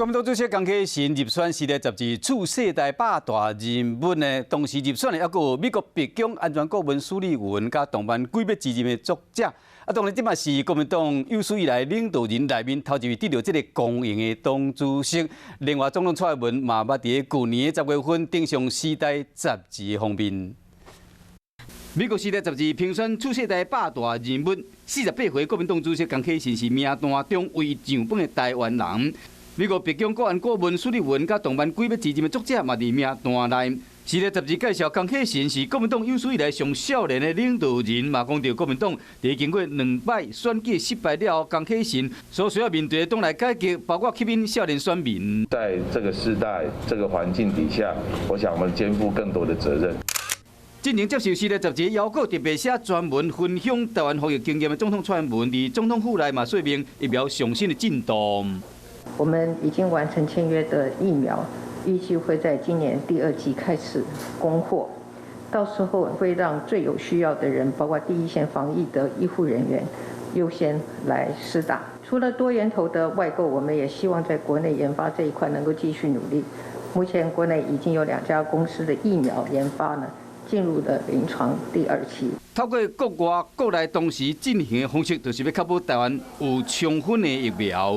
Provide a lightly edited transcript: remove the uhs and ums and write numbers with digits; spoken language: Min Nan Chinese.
國民黨主席江啟臣入選時代雜誌次世代百大人物呢，同時入選的猶閣有美國白宮安全顧問蘇利文，佮動漫《鬼滅之刃》的作者。啊，當然這嘛是國民黨有史以來領導人內面頭一位得著這个光榮的黨主席。另外，總統蔡英文嘛捌佇舊年10月份登上時代雜誌的封面。美國時代雜誌評選次世代百大人物，48歲國民黨主席江啟臣是名單中唯一上榜的台灣人。美國白宮國安顧問蘇利文佮動漫《鬼滅之刃》的作者嘛佇名單內。時代雜誌介紹江啟臣是國民黨有史以來上少年的領導人，嘛講著國民黨佇經過兩擺選舉失敗了後，江啟臣所需要面對的黨內改革，包括吸引少年選民。在這個時代、這個環境底下，我想我們肩負更多的責任。進前接受時代雜誌邀稿特別寫專文分享台灣防疫經驗的總統蔡英文，佇總統府內嘛說明疫苗上新的進度。我們已經完成簽約的疫苗，預計會在今年第二季開始供貨，到時候會讓最有需要的人，包括第一線防疫的醫護人員，優先來施打。除了多源頭的外購，我們也希望在國內研發這一塊能夠繼續努力。目前國內已經有兩家公司的疫苗研發呢，進入了臨床第二期。透過國外、國內同時進行的方式，就是欲確保台灣有充分的疫苗。